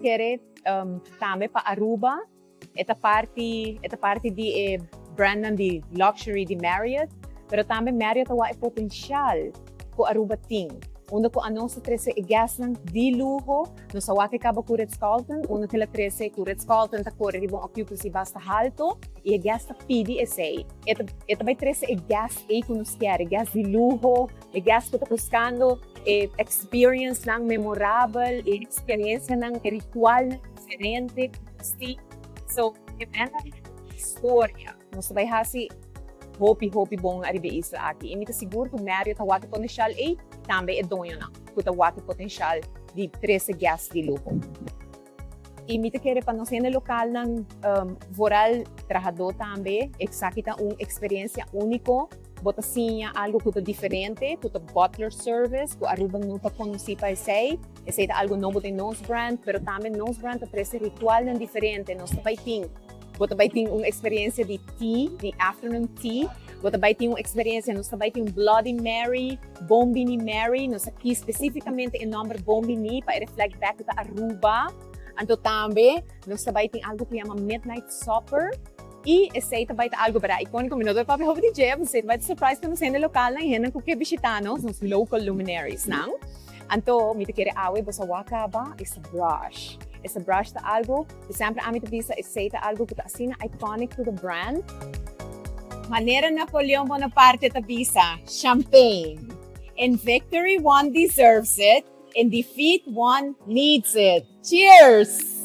kere tambe pa Aruba, e ta parti, e ta parti di e brandnan di luxury di Marriott, pero tambe Marriott ta wak e potencial cu Aruba tin. Unda cu anos ta trece e guestnan di luho, nos a wak e caba cu Ritz-Carlton, unda cu el a trece cu Ritz-Carlton ta core riba un occupancy basta halto y e guest ta pidi esey. E ta bay trece e guest ey cu nos kier, e guest di luho, e guest cu ta buscando e experiencenan memorabel, e experiencianan, e ritualnan diferente cu nos tin. So, e brand ta historia. Nos ta bay haci hopi, hopi bon ariba e isla aki. Y mi ta sigur cu Marriott ta wak e potencial ey, tambe e doñonan cu ta wak e potencial di trece guest di luho. Y mi ta kere pa nos hende localnan, vooral trahadó tambe, esaki ta un experiencia unico. Bo ta siña algo cu ta diferente, cu ta butler service, cu Aruba no ta conoci pa esey. Esey ta algo nobo den nos brand, pero tambe nos brand ta trece ritualnan diferente. Nos ta bay tin, bo ta bay tin un experiencia di tea, di afternoon tea. Bo ta bay tin un experiencia, nos ta bay tin un Bloody Mary, Bon Bini Mary. Nos a kies specificamente e nomber Bon Bini pa e reflect back cu ta Aruba. Anto tambe nos ta bay tin algo cu yama Midnight Supper. Y esey ta bay ta algo bera iconico. Mi no ta papia hopi di dje, esey ta bay ta surprise pa nos hende localnan y hendenan cu ke bishita nos, nos local luminariesnan. Anto mi ta kere awe boso a wak caba e brush. E brush ta algo cu semper ami ta bisa esey ta algo cu ta asina iconic to the brand. Manera Napoleon Bonaparte ta bisa, champagne. In victory one deserves it, in defeat one needs it. Cheers!